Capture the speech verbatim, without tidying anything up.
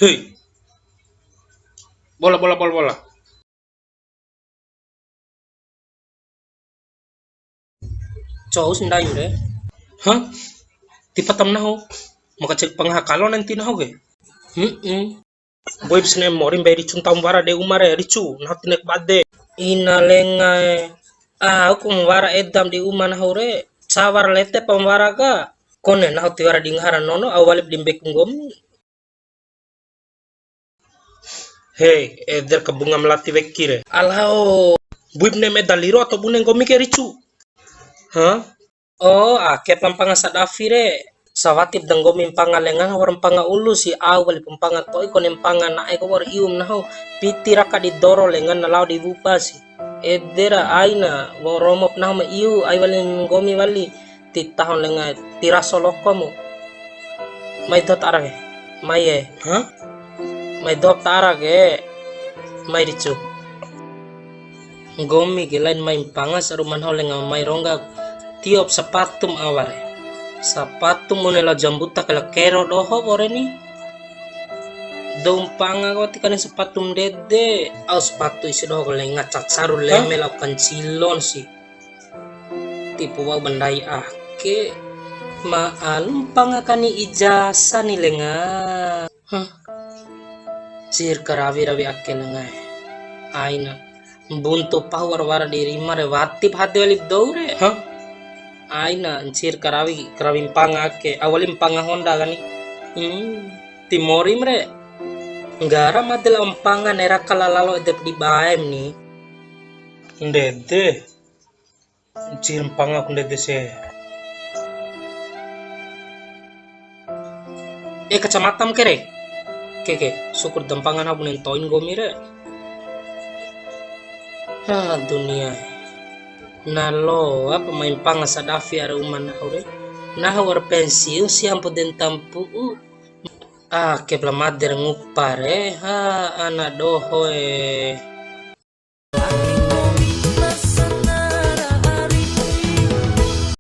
Hei. Bola, bola, bola, bola. Cou si ndai re. Hah? Tipa tam nahu. Maka cek pangaha kalo nanti nahu ke. Hmm. Boy bisne mori mbei ricu ntau wara de uma re, ricu. Nahu tinek bade. Ina lenga e. Ah, aku wara edam di uma nahu re. Cawar lete pam wara ka. Kone nahu tiwara di ngahara nono, au walip di mbek nggomi. He, eder ka bunga melati weki re. Alao, buip ne me daliro atau bune nggomi ke ricu? Hah? Oh, ake pa mpanga sadafi re. Sawatip da nggomi mpanga lengan, wa'ur mpanga ulu si, au wali mpanga to'i kone mpanga na'e ko wa'ur ium nahu. Piti raka di doro lengan na lao di wupa si. Edera aina, wa'ur romop nahu ma iu, ai wali nggomi wali. Ti tahon lenga, ti raso lokomu. Mai doho ta ara ke. Mai e. Hah? Mai doho ta ara ke. Mai ricu. Nggomi ke lain mai mpanga saruma nahu lenga mai rongga. Tiop sapatum awa re. Sapatum mone lao jambuta kala kero doho bore ni. Dou mpanga ko ti kane sapatum ndede. Au sapatu isi doho ko lenga cacaru leme lao kancilon si. Tipu wa'u ba ndai ake, ma alu mpanga kani ijazah ni lenga. Hah. Ncir karawi-rawi ake lenga e. Aina. Mbuntu pahu wara-wara di rima re, watip hade walip dou re. Hah? Aina, ncir karawi, karawi mpanga ake. Au wali mpanga honda kani. Hmm. Ti morim re. Nggara made lao mpanga nera kala lalo edep di baem ni. Ndede. Ncir mpanga ku ndede se. Eh, kacamata mu ke re. Ke, ke, syukur da mpanga nahu bune ntoin nggomi re. Ha, dunia. Na loa pa mai mpanga sadafi ara uma nahu re. Nahu wa'ur pensiun si ampo den tampu'u. Ah, ke pala made ra ngupa re. Ha, ana doho e.